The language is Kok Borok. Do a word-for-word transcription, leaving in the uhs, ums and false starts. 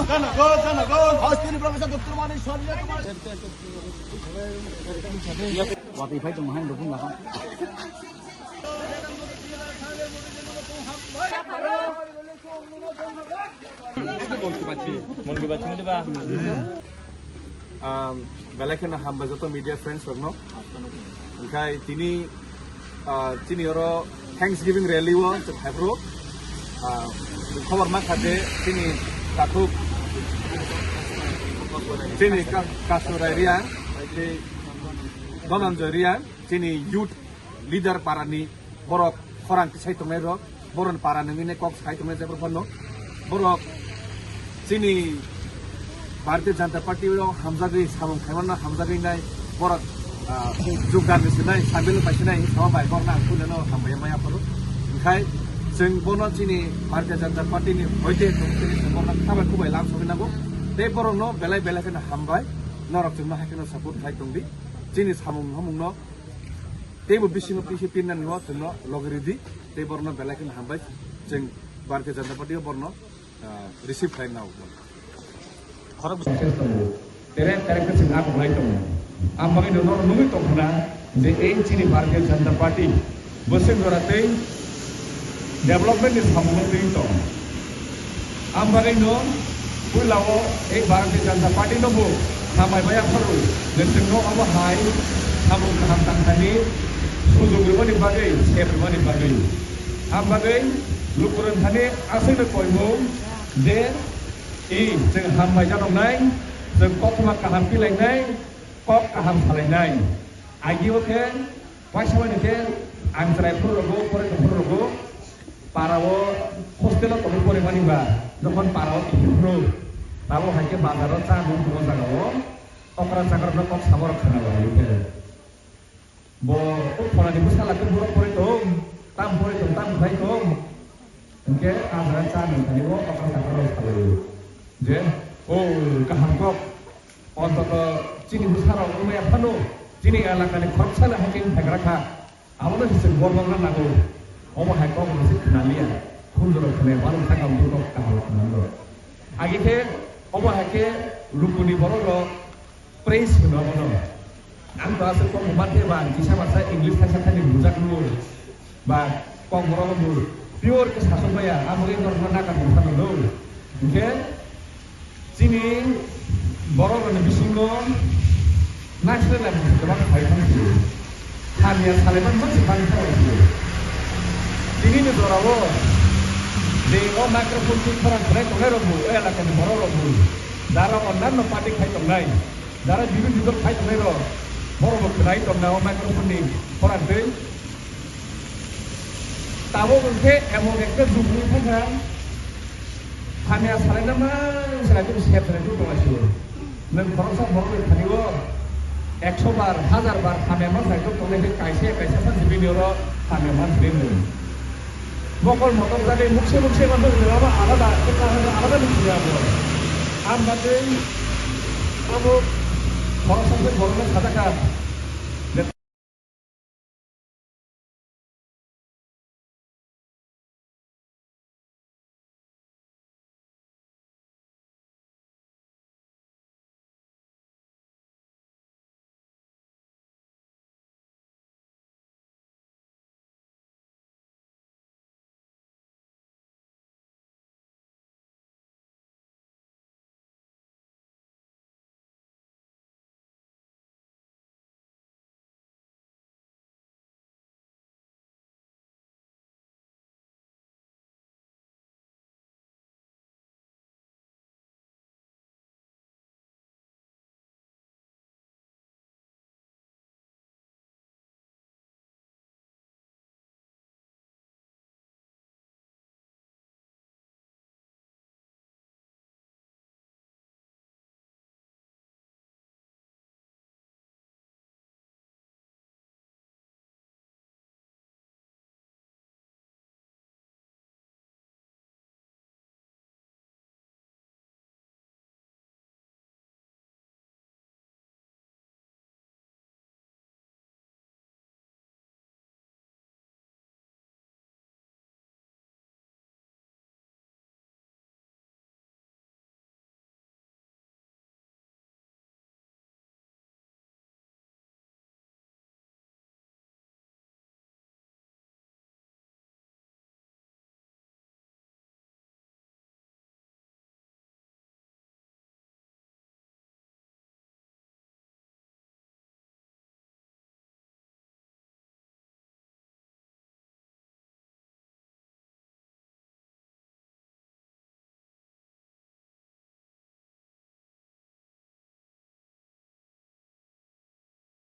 Janagon, janagon. Hostini professor Doctor Manik Swarya Kumar. Watwi phai tongo haino rukung lakha. Mon ki baat chini diba? Um, belai kheno hambai joto media friends rokno. Hwnkhe tini, ah, chini oro Thanksgiving rally o chwng haiphuru, ah, khobor mankha je chini takhuk chini Ka-, Kasur Rai Reang, tei Dhananjay Reang, chini youth leader parani borok khorang tisai tongnai rok, borok para nungwi nai kok sai tongnai jebro phano. Borok chini Bharatiya Janata Party o hamjagwi samung khaimano hamjagwi nai borok, ah, jogdan ni sinai, sambil pai sinai, sama bai borok na ang kuneno hambai maya phano. Hwnkhe chwng bono chini Bharatiya Janata Party ni hoite tongwi chwng bono khabai kubai lam sogwi nango. Tei borokno belai belai kheno hambai, norok chwngno hai kheno support khai tongdi. Chini samung hamungno teibo bisingo pisi pirnani o chwngno logi ridi, tei borno belai kheno hambai, chwng Bharatiya Janata Party o borno, ah, receive khlai nao. Khorok bwswk tongo, tere tere khe chwng akhok lai tongo. Ang bagwi no norok nugwi tongkha na je ei chini Bharatiya Janata Party bwswk jora tei development ni samung no twi tong. Ang bagwi no puila o ei Bharatiya Janata Party no bo hambai maya phano je chwng no omo hai samung kaham tangthani sujok rwmani bagwi, sep rwmani bagwi. Ang bagwi lukurok thani aswk no koimung je i chwng hambai janoknai, chwng kothoma kaham pilainai, kok kaham salainai. Agi o khe Waisa mani khe ang chwrai phuru rogo, poroi tong phuru rogo, para o hostel o tongwi poroi mani ba, jokhon para o tong phuru, tabuk hai khe bazar o cha nung tongo jaga o, okra chakra no kok sabo rok khana bai khe. Bo o phora ni bwsala khe borok poroi tong, tam poroi tong, tam khai tong. Hwnkhe ah jaga cha nung thani o okra chakra rok salai o je, o kaham kok, ontoto chini bwsarok wngmaya phano chini elakani khoroksa le hakhe wng phaikra kha. Abono se chwng borokno nango. Omo hai kok rwswi khna liya. Khunjoro khwnaya, balok sakha wngwi kok kaham khna nango. Agi khe omo hai khe lukuni borok rok praise hwno abono. Ang to aswk kok bo mankhe ba ang kisa masa English thaisa thani bujak nung ba kok borok bo pure khe sasok maya, abo khe norokno naka tong phano do. Hwnkhe chini borok rokni bisingo naisle laimung kwbang khai phano sio. Hamya salaiman mansi bangwi phano sio. Tini ni jora o je o microphone twi khorang khwnai tongnai rok bo, o elaka ni borok rok bo, jara onnanno party khai tongnai, jara birodhi dol khai tongnai rok, borok bo khwnai tongna o microphone ni khorang twi. Tabuk hwnkhe emon ekta jugni thangkha, hamya salaina mang salai tong, sep salai tong tongnai sio. Nwng khoroksa borokni thani o ekso bar, hazar bar hamya mang salai tong tongnai khe kaisa kaisa phan sibini oro hamya mang sibini. Mokol motok jagwi mukse mukse man tong jora alada, alada ni sida bo. Ang bagwi abo khoroksa khe borokno sajakha.